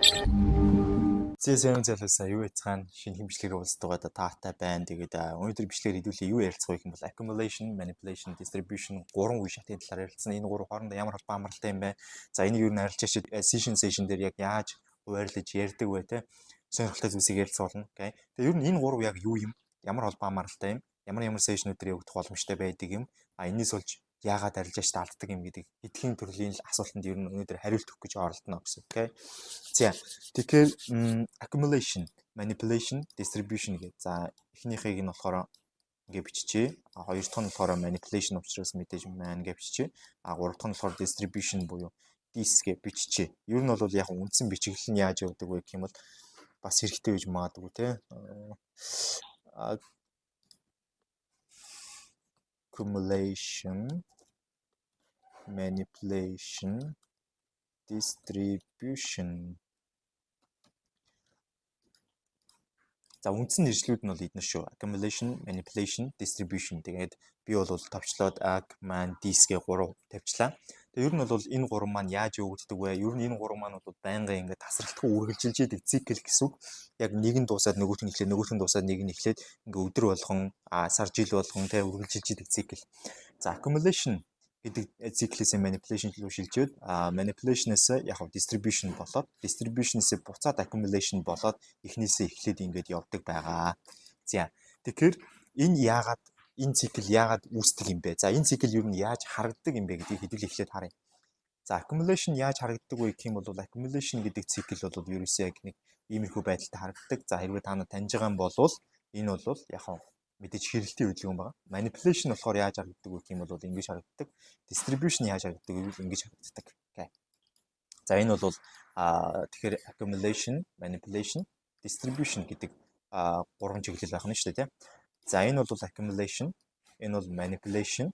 Зээ залуусаа, юу яцгаана, шинэ бичлэгээр уулзтугаад таатай байна. Тэгээд өнөөдөр бичлэгээр хэдүүлээ юу ярилцах вэ гэх юм бол accumulation, manipulation, distribution гурван үе шатын талаар ярилцсан. Энэ гурав хоорондоо ямар холбоо хамааралтай юм бэ? За, энийг юу н арилж шид session session дээр яг яаж хуваарлаж ярьдаг вэ те? Сонирхолтой зүйлсийг ярилцах болно. Окей. Тэгээд ер нь энэ гурав яг юу юм? Ямар холбоо хамааралтай юм? Ямар ямар session үүд дээр явагдах боломжтой байдаг юм? А энэс болж яагаад арилжаач алддаг юм гэдэг эдхийн төрлийн л асуултанд ер нь өнөөдөр хариулт өгөх гэж оролдоно гэсэн. Окей. За, тэгэхээр accumulation, manipulation, distribution гэдэг. За, эхнийхийг нь болохоор ингээ биччихье. А хоёр дахь нь болохоор manipulation учраас мэдээж man гэж биччихье. А гурав дахь нь болохоор distribution буюу dis гэж биччихье. Ер нь бол яг үндсэн бичиглэл нь яаж явдаг вэ гэх юм бол бас хэрэгтэй гэж магадгүй те. Accumulation, manipulation, distribution. За, үндсэн нэршлүүд нь бол эднэр шүү. Accumulation, manipulation, distribution. Тэгээд би бол товчлоод acc, man, dis гэх гурав тавьчлаа. Тэгээд ер нь бол энэ гурван маань яаж явагддаг вэ? Ер нь энэ гурван маань бол байнгын ингээд тасралтгүй үргэлжилж идэг цикл гэсэн үг. Яг нэг нь дуусаад нөгөөх нь эхлээд, нөгөөх нь дуусаад нэг нь эхлээд, ингээд өдөр болгон, сар, жил болгон тэ үргэлжилж идэг цикл. За, accumulation гэдэг циклээс manipulation руу шилжээд, manipulation-ээс яг distribution болоод, distribution-ээс буцаад accumulation болоод, эхнээсээ эхлээд ингээд явдаг байгаа. За, тэгэхээр энэ яагаад, энэ цикл яагаад үүсдэг юм бэ? За, энэ цикл ер нь яаж харагддаг юм бэ гэдгийг хэдүүл эхлээд харъя. За, accumulation яаж харагддаг вэ гэх юм бол accumulation гэдэг цикл бол ерөөсөө яг нэг иймэрхүү байдалтай харагддаг. За, хэрвээ та нар таньж байгаа юм бол энэ бол яг мэдээж хэрэлтийн хөдөлгөөн байна. Manipulation болохоор яаж харагддаг вэ гэх юм бол ингэж харагддаг. Distribution яаж харагддаг гэвэл ингэж харагддаг. Окей. За, энэ бол тэгэхээр accumulation, manipulation, distribution гэдэг гурван чиглэл байх нь шүү дээ, тийм. За, энэ бол accumulation, энэ бол manipulation.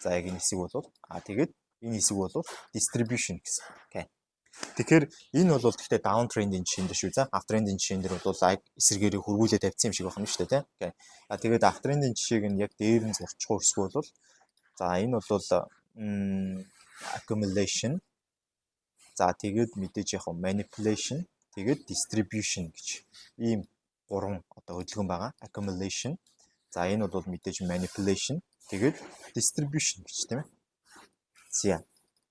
За, яг энэ хэсэг бол тэгээд энэ хэсэг бол distribution гэсэн. Окей. Тэгэхээр энэ бол гэхдээ down trend-ийн жишээн дээр шүү. За, up trend-ийн жишээн дээр бол эсрэгээрээ хөрвүүлээ тавьсан юм шиг байна шүү дээ, тийм. А тэгээд up trend-ийн жишээг нь яг дээр нь зурчих уу эсвэл бол за, энэ бол accumulation. За, тэгээд мэдээж яг manipulation, тэгээд distribution гэж ийм гурван одоо хөдөлгөөн байгаа. Accumulation. За, энэ бол мэдээж manipulation, тэгээд distribution гэж, тийм ээ. За.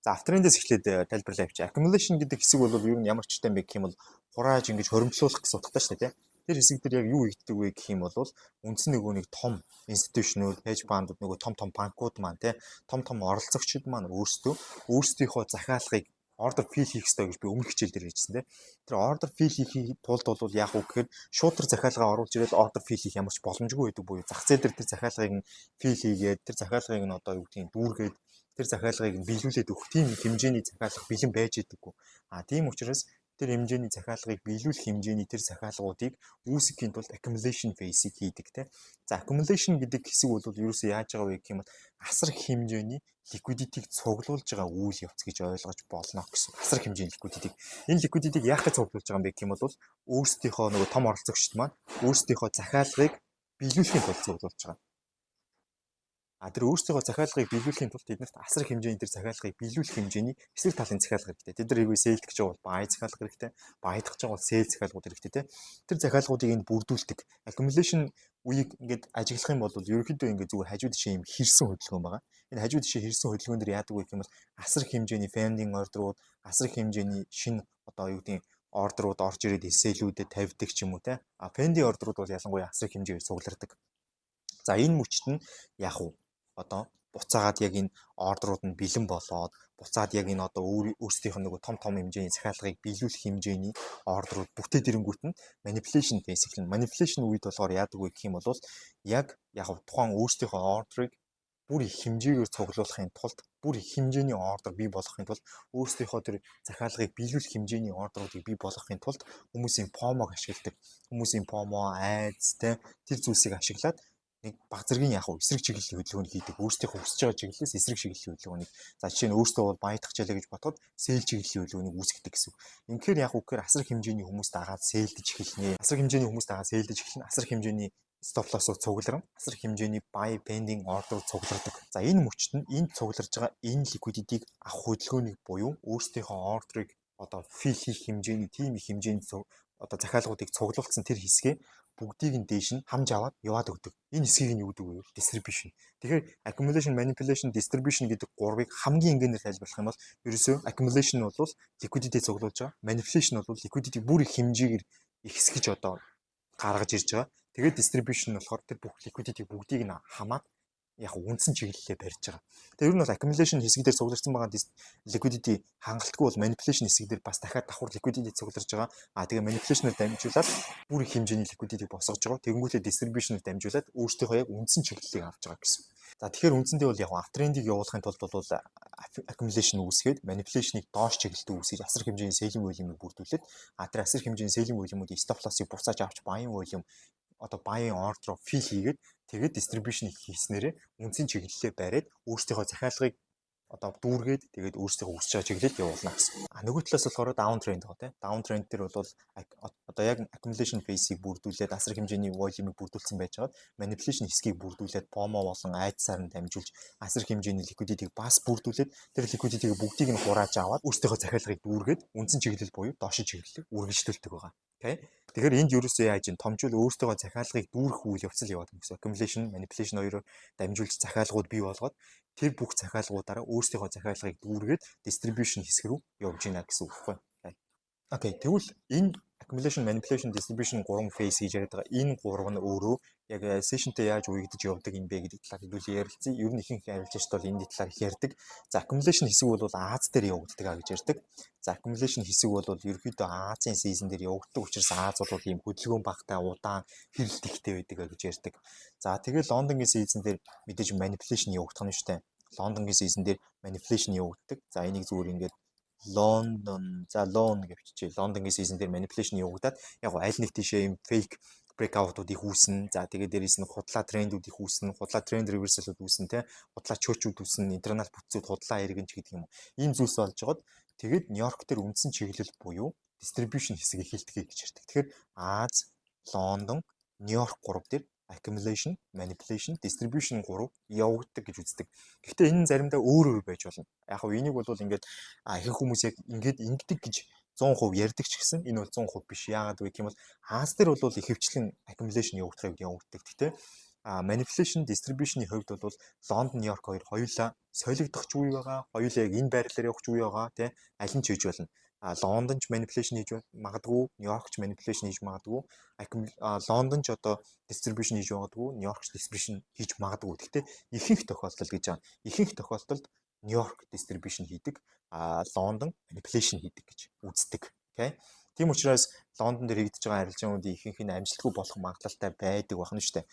За, uptrend-ээс эхлээд тайлбарлаа явчих. Accumulation гэдэг хэсэг бол ер нь ямар ч юм бэ гэх юм бол хурааж ингэж хоримтлуулах гэсэн утгатай шүү дээ, тийм. Тэр хэсэг дээр яг юу хийгддэг вэ гэх юм бол үндсэн нөгөө нэг том institution ууд, hedge fund-ууд, нөгөө том том банкуд маань, тийм, том том оролцогчид маань өөрсдөө өөрсдийнхөө захиалгыг order fill хийх ёстой гэж би өмнөх хичээл дээр хэлжсэн, тийм. Тэр order fill хийхийн тулд бол яг уу гэхээр шууд тэр захиалгаа оруулж ирээд order fill хийх ямар ч боломжгүй байдаг буюу зах зээл дээр тэр захиалгыг нь fill хийгээд, тэр захиалгыг нь одоо юу гэдгийг дүүргээд, тэр захиалгыг нь биелүүлээд өгөх тийм хэмжээний захиалга бэлэн байж байдаггүй. А тийм учраас тэр хэмжээний захиалгыг биелүүлэх хэмжээний тэр захиалгуудыг үүсгэхийн тулд accumulation phase-ийг хийдэг те. За, accumulation гэдэг хэсэг бол ерөөсөө яаж байгаа вэ гэх юм бол асар их хэмжээний liquidity-г цуглуулж байгаа үйл явц гэж ойлгож болно гэсэн. Асар их хэмжээний liquidity-г. Энэ liquidity-г яах гэж цуглуулж байгаа юм бэ гэх юм бол өөрсдийнхөө нөгөө том оролцогчд маань өөрсдийнхөө захиалгыг биелүүлэхийн тулд цуглуулж байгаа. А тэр өөрсдийнхөө захиалгыг биелүүлэхийн тулд тэднэрт асар их хэмжээний тэр захиалгыг биелүүлэх хэмжээний эсрэг талын захиалга хэрэгтэй. Тэд нар хэрвээ sell дэх гэж байгаа бол buy захиалга хэрэгтэй, buy дах гэж байгаа бол sell захиалгууд хэрэгтэй те. Тэр захиалгуудыг энд бүрдүүлдэг. Accumulation үеийг ингээд ажиглах юм бол ерөнхийдөө ингээд зүгээр хажуу тишээ юм хэрсэн хөдөлгөөн байгаа. Энэ хажуу тишээ хэрсэн хөдөлгөөн дээр яадаг вэ гэх юм бол асар их хэмжээний pending order ууд, асар их хэмжээний шинэ одоо юу гэдгийг order ууд орж ирээд SL үүдэд тавьдаг ч юм уу те. А pending order ууд бол ялангуяа асар их хэмжээгээр цуглардаг. За, энэ мөчт нь яг уу одоо буцаагаад яг энэ order ууд нь бэлэн болоод, буцаад яг энэ одоо өөрсдийнх нь нөгөө том том хэмжээний захиалгыг биелүүлэх хэмжээний order ууд бүтээд ирэнгүүт нь manipulation phase эхэлнэ. Manipulation үед болохоор яадаг вэ гэх юм бол яг яг тухайн өөрсдийнхөө order ыг бүр их хэмжээгээр цуглуулахын тулд, бүр их хэмжээний order бий болгохын тулд, өөрсдийнхөө тэр захиалгыг биелүүлэх хэмжээний order уудыг бий болгохын тулд хүмүүсийн FOMO-г ашигладаг. Хүмүүсийн FOMO, айдас те, тэр зүйлсийг ашиглаад нэг баг зэргийн яг эсрэг чиглэлийн хөдөлгөөнд хийдэг. Өөрсдийнхөө хүсэж байгаа чиглэлээс эсрэг чиглэлийн хөдөлгөөнийг, за, жишээ нь өөрсдөө бол buy дах хичээлээ гэж бодоход sell чиглэлийн хөдөлгөөнийг үүсгэдэг гэсэн үг. Үнэхээр яг үгээр асар хэмжээний хүмүүс дагаад sell дэж эхэлнэ. Асар хэмжээний хүмүүс дагаад sell дэж эхэлнэ. Асар хэмжээний stop loss ууд цугларна. Асар хэмжээний buy pending order цуглардаг. За, энэ мөчт нь энэ цугларж байгаа энэ liquidity-г авах хөдөлгөөнийг буюу өөрсдийнхөө order ыг одоо fill хийх хэмжээний, тийм их хэмжээний одоо захиалгуудыг цуглуулсан тэр хэсгээ бүгдийг нь дээш нь хамж аваад яваад өгдөг. Энэ хэсгийг нь юу гэдэг вэ? Distribution. Тэгэхээр accumulation, manipulation, distribution гэдэг гурвыг хамгийн энгийнээр тайлбарлах юм бол ерөөсөө accumulation бол liquidity цуглуулж байгаа. Manipulation бол liquidity бүр их хэмжээгээр ихсгэж одоо гаргаж ирж байгаа. Тэгээд distribution нь болохоор тэр бүх liquidity бүгдийг нь хамаад яг үндсэн чиглэлээ барьж байгаа. Тэгээ ер нь бол accumulation хэсэг дээр цугларсан байгаа liquidity хангалтгүй бол manipulation хэсэг дээр бас дахиад давхар liquidity цугларж байгаа. А тэгээ manipulation-аар дамжуулаад бүр их хэмжээний liquidity босгож байгаа. Тэгэнгүүтээ distribution-аар дамжуулаад өөрсдийнхөө яг үндсэн чиглэлийг авч байгаа гэсэн. За, тэгэхээр үндсэндээ бол яг uptrend-ийг явуулахын тулд бол accumulation үүсгээд, manipulation-ыг доош чиглэлд үүсгэж, асар хэмжээний selling volume-ыг бүрдүүлээд, тэр асар хэмжээний selling volume-уудын stop loss-ыг буцааж авч, buying volume, одоо buying order fill хийгээд, тэгээд distribution хийснээрээ үндсэн чиглэлээ бариад, өөрсдийнхөө захиалгыг одоо дүүргээд, тэгээд өөрсдийнхөө хүсэж байгаа чиглэлд явуулна гэсэн. А нөгөө талаас болохоор down trend байгаа, тийм. Down trend дээр бол одоо яг accumulation phase-ийг бүрдүүлээд, асар хэмжээний volume-ыг бүрдүүлсэн байж байгаад, manipulation хэсгийг бүрдүүлээд, FOMO болон айдсаар нь дамжуулж асар хэмжээний liquidity-г бас бүрдүүлээд, тэр liquidity-г бүгдийг нь хурааж аваад, өөрсдийнхөө захиалгыг дүүргээд, үндсэн чиглэл буюу доошин чиглэлийг үргэлжлүүлдэг байгаа. Окей. Тэгэхээр энд ерөөсөө яаж ин томжуул өөртөөгөө захиалгыг дүүрэх үйл явцал яваад юм гэсэн. Accumulation, manipulation хоёроор дамжуулж захиалгууд бий болгоод, тэр бүх захиалгуудаараа өөрсдийнхөө захиалгыг дүүргээд distribution хэсэг рүү явж гинэ гэсэн үг байхгүй. Окей. Тэгвэл энэ accumulation, manipulation, distribution гурван phase гэж яриад байгаа. Энэ гурав нь өөрөө яг session-тэй яаж уягдаж явдаг юм бэ гэдэг талаар хэдүүлээ ярилцъя. Ер нь ихэнх арилжаач бол энэ талаар их ярьдаг. За, accumulation хэсэг бол Ази дээр явагддаг а гэж ярьдаг. За, accumulation хэсэг бол ерөнхийдөө Азийн session дээр явагддаг учраас Ази бол ийм хөдөлгөөн багатай, удаан, хэрэлт ихтэй байдаг а гэж ярьдаг. За, тэгэл Лондонгийн session дээр мэдээж manipulation явагдах нь шүү дээ. Лондонгийн session дээр manipulation явагддаг. За, энийг зүгээр ингээд Лондон, за, Лон гэж биччихье. Лондонгийн session дээр manipulation явагдаад, яг аль нэг тийшээ юм fake breakout-ууд их үүснэ. За, тэгээд дээрээс нь худлаа трендүүд их үүснэ, худлаа тренд reversal-ууд үүснэ, тэ. Худлаа CHoCH-үүд үүснэ, internal бүтцүүд худлаа эргэнч гэдэг юм уу. Ийм зүйлс болж байгаад тэгээд Нью-Йорк дээр үндсэн чиглэл буюу distribution хэсэг эхэлдэг гэж ярьдаг. Тэгэхээр Ази, Лондон, Нью-Йорк гурав дээр accumulation, manipulation, distribution гурав явагддаг гэж үздэг. Гэхдээ энэ нь заримдаа өөр өөр байж болно. Яг нь энийг бол ингээд ихэнх хүмүүс яг ингээд ингэдэг гэж 100% ярьдаг ч гэсэн энэ бол 100% биш. Яагаад вэ гэх юм бол Ази дээр бол ихэвчлэн accumulation явагдах үед явагддаг. Гэхдээ manipulation, distribution-ы хувьд бол Лондон, Нью-Йорк хоёр хоёулаа солигдох ч үе байгаа. Хоёулаа яг энэ байрлалаар явах ч үе байгаа, тий. Аль нь ч хийж болно. Лондон ч manipulation хийж магадгүй, Нью-Йорк ч manipulation хийж магадгүй, Лондон ч одоо distribution хийж магадгүй, Нью-Йорк ч distribution хийж магадгүй. Гэхдээ ихэнх тохиолдолд гэж байгаа. Ихэнх тохиолдолд Нью-Йорк distribution хийдэг, Лондон manipulation хийдэг гэж үздэг. Окей. Тийм учраас Лондон дээр хийгдэж байгаа арилжаануудын ихэнх нь амжилтгүй болох магадлалтай байдаг байна шүү дээ.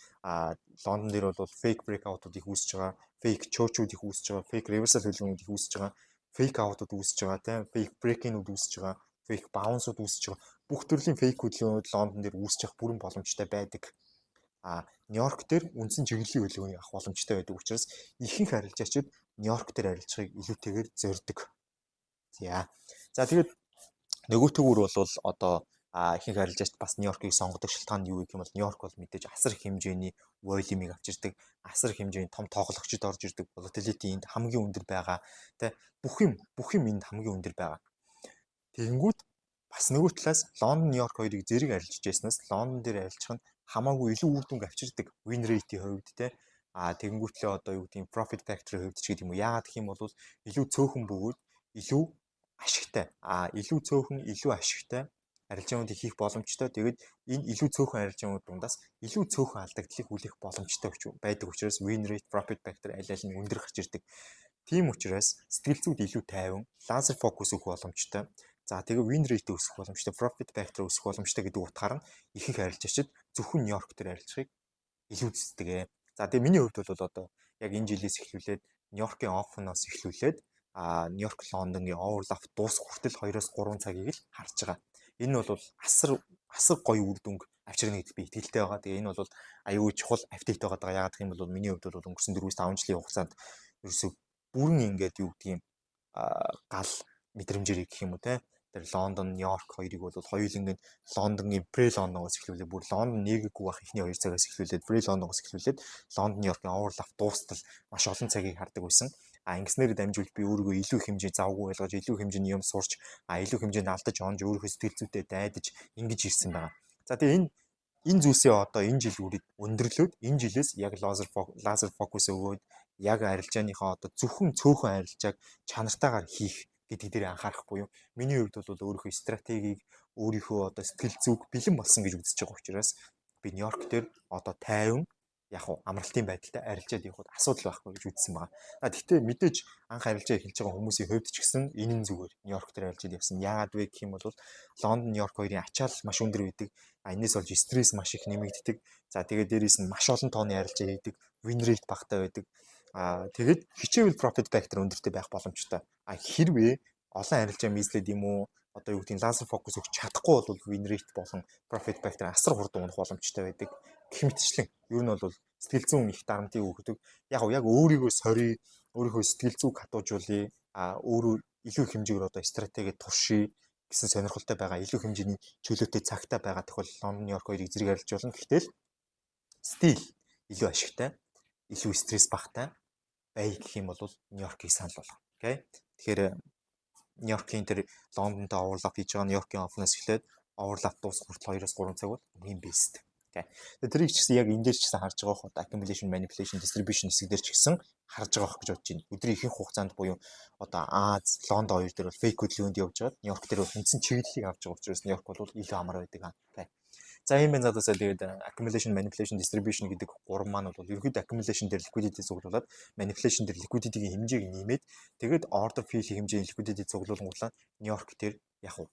Лондон дээр бол fake breakout-ууд их үүсэж байгаа, fake CHoCH-ууд их үүсэж байгаа, fake reversal хөдөлгөөнүүд их үүсэж байгаа, fake out-ууд үүсэж байгаа, тийм, fake break-in-үүд үүсэж байгаа, fake bounce-ууд үүсэж байгаа. Бүх төрлийн fake хөдөлгөөнүүд Лондон дээр үүсэж явах бүрэн боломжтой байдаг. Нью-Йорк дээр үндсэн чиглэлийн хөдөлгөөнийг авах боломжтой байдаг учраас ихэнх арилжаачид Нью-Йорк дээр арилжахыг илүүтэйгээр зорьдог. За. За, тэгээд нөгөөтэйгүр бол одоо ихэнх арилжаач бас Нью-Йоркийг сонгодог шалтгаан нь юу гэх юм бол Нью-Йорк бол мэдээж асар их хэмжээний volume-ыг авчирдаг, асар их хэмжээний том тоглогчид орж ирдэг, volatility энд хамгийн өндөр байгаа. Тэ, бүх юм энд хамгийн өндөр байгаа. Тэгэнгүүт бас нөгөө талаас Лондон, Нью-Йорк хоёрыг зэрэг арилжиж байснаас Лондон дээр арилжих нь хамаагүй илүү үр дүнг авчирдаг win rate-ийн хувьд, те. Тэгэнгүүтлээ одоо юу гэдэг нь profit factor-ийн хувьд ч гэдэг юм уу. Яагаад гэх юм бол илүү цөөхөн бөгөөд илүү ашигтай. Илүү цөөхөн, илүү ашигтай арилжаануудыг хийх боломжтой. Тэгээд энэ илүү цөөхөн арилжаанууд дундаас илүү цөөхөн алдагдлыг хүлээх боломжтой байдаг учраас win rate, profit factor аль аль нь өндөр гарч ирдэг. Тийм учраас сэтгэл зүйд илүү тайван, laser focus өгөх боломжтой. За, тэгээ win rate өсөх боломжтой, profit factor өсөх боломжтой гэдэг утгаар нь ихэнх арилжаачид зөвхөн Нью-Йорк дээр арилжахыг илүү үздэг ээ. За, тэгээ миний хувьд бол одоо яг энэ жилээс эхлүүлээд Нью-Йоркийн Open-оос эхлүүлээд Нью-Йорк, Лондонгийн overlap дуусах хүртэл 2-3 цагийг л харж байгаа. Энэ бол асар асар гоё үр дүнг авчирна гэдэгт би итгэлтэй байгаа. Тэгээ энэ бол аюул чухал update байгаа даа. Яагаад гэх юм бол миний хувьд бол өнгөрсөн 4-5 жилийн хугацаанд ерөөсөө бүрэн ингээд юу гэдгийг гал мэдрэмжээр гэх юм уу, те. Тэр Лондон, Нью-Йорк хоёрыг бол хоёуланг нь Лондонгийн pre Лондоноос эхлүүлээд, бүр Лондон нээггүй байх эхний 2 цагаас эхлүүлээд, pre Лондоноос эхлүүлээд Лондон, Нью-Йоркийн overlap дуустал маш олон цагийг хардаг байсан. А ингэснээр дамжуулж би өөрийгөө илүү их хэмжээ завгүй байлгаж, илүү хэмжээний юм сурч, илүү хэмжээнд алдаж онж, өөрийнхөө сэтгэл зүйтэй дайдаж ингэж ирсэн байгаа. За, тэгээ энэ зүйлсээ одоо энэ жил үрээд өндөрлөөд, энэ жилээс яг laser focus өгөөд, яг арилжааныхаа одоо зөвхөн цөөхөн арилжааг чанартайгаар хийх гэдэг дээр анхаарах буюу миний хувьд бол өөрийнхөө стратегийг, өөрийнхөө одоо сэтгэл зүйг бэлэн болсон гэж үзэж байгаа учраас би Нью-Йорк дээр одоо 50 яг уу амралтын байдалтай арилжаад явахад асуудал байхгүй гэж үзсэн байгаа. А тэгтээ мэдээж анх арилжаа эхэлж байгаа хүмүүсийн хувьд ч гэсэн энэ нь зүгээр Нью-Йорк дээр арилжаад явсан. Яагаад вэ гэх юм бол Лондон, Нью-Йорк хоёрын ачаал маш өндөр байдаг. А энэс болж стресс маш их нэмэгддэг. За, тэгээд дээрээс нь маш олон тооны арилжаа хийдэг. Win rate багатай байдаг. А тэгээд хичээвэл profit factor өндөртэй байх боломжтой. А хэрвээ олон арилжаа miss лээд юм уу, одоо юу гэдгийг laser focus өгч чадахгүй бол win rate болон profit factor асар хурдан унах боломжтой байдаг. Гэх мэтчлэн ер нь бол сэтгэл зүйн их дарамтыг өгдөг. Яг яг өөрийгөө сорий, өөрийнхөө сэтгэл зүйг хатуужуулъя, а өөрөө илүү их хэмжээгээр одоо стратеги туршия гэсэн сонирхолтой байгаа, илүү хэмжээний чөлөөтэй цагтаа байгаа тохиолдолд Лондон, Нью-Йорк хоёрыг зэрэг арилж болно. Гэхдээ л still илүү ашигтай, илүү стресс багатай бай гэх юм бол Нью-Йоркийг санал болгоно. Окей. Тэгэхээр Нью-Йоркийн тэр Лондонтой overlap хийж байгаа Нью-Йоркийн open ээс эхлээд overlap дуусах хүртэл 2-3 цаг бол хамгийн best. Окей. Тэгээ тэрийг ч гэсэн яг энэ дээр ч гэсэн харж байгаа хөө, accumulation, manipulation, distribution хэсэг дээр ч гэсэн харж байгаа хөх гэж бодож байна. Өдрийн ихэнх хугацаанд буюу одоо Ази, Лондон хоёр дээр бол fake хөдөлгөөнд явж байгаа. Нью-Йорк дээр бол үндсэн чиглэлийг авч байгаа учраас Нью-Йорк бол илүү амар байдаг. Окей. За, ийм байна, залуусаа. Тэгээд accumulation, manipulation, distribution гэдэг гурван маань бол ерөнхийдөө accumulation дээр liquidity цуглуулад, manipulation дээр liquidity-гийн хэмжээг нэмээд, тэгээд order fill хэмжээний liquidity цуглуулгуудлаа Нью-Йорк дээр яг уу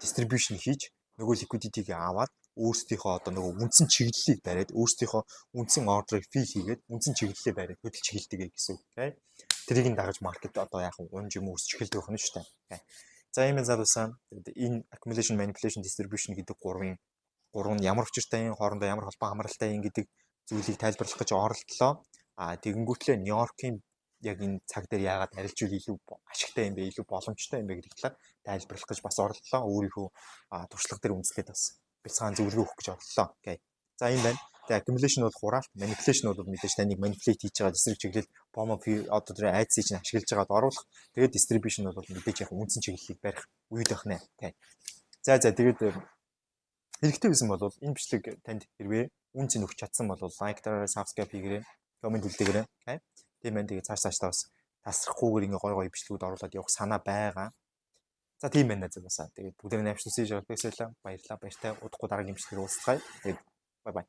distribution хийж, нөгөө liquidity-г аваад, өөрсдийнхөө одоо нөгөө үндсэн чиглэлийг бариад, өөрсдийнхөө үндсэн order-ыг fill хийгээд, үндсэн чиглэлээ бариад хөдөлж эхэлдэг гэсэн үг. Окей. Тэрийг нь дагаж market одоо яг унж юм өсч эхэлдэг байна шүү дээ. Окей. За, ийм залуусаа, тэгээд энэ accumulation, manipulation, distribution гэдэг гурвын гурав нь ямар учиртай юм, хоорондоо ямар холбоо хамааралтай юм гэдэг зүйлийг тайлбарлах гэж оролдлоо. А тэгэнгүүтлээ Нью-Йоркийн яг энэ цаг дээр яагаад арилжвал илүү ашигтай юм бэ, илүү боломжтой юм бэ гэдэг талаар тайлбарлах гэж бас оролдлоо. Өөрийнхөө туршлага дээр үндэслээд бас бяцхан зөвлөгөө өгөх гэж оролдлоо. Окей. За, ийм байна. Тэгээ accumulation бол хураалт, manipulation бол мэдээж таныг manipulate хийж байгаа эсрэг чиглэл FOMO, одоо тэр айдсыг чинь ашиглаж байгаад оруулах. Тэгээд distribution бол мэдээж яг үндсэн чиглэлийг барих үйл байх нэ. Окей. За, тэгээд хэрэгтэй байсан бол, энэ бичлэг танд хэрвээ үнэ цэн өгч чадсан бол like дараарай, subscribe хийгээрэй, comment үлдээгээрэй. Окей. Тийм байна. Тэгээ цааш цаашдаа бас тасрахгүйгээр ингээ гой гой бичлэгүүд оруулаад явах санаа байгаа. За, тийм байна залуусаа. Тэгээд бүгдээ навчлсан жоо баярлалаа. Баярлалаа. Баяртай. Удахгүй дараагийн бичлэгээр уулзцгаая. Тэгээд bye bye.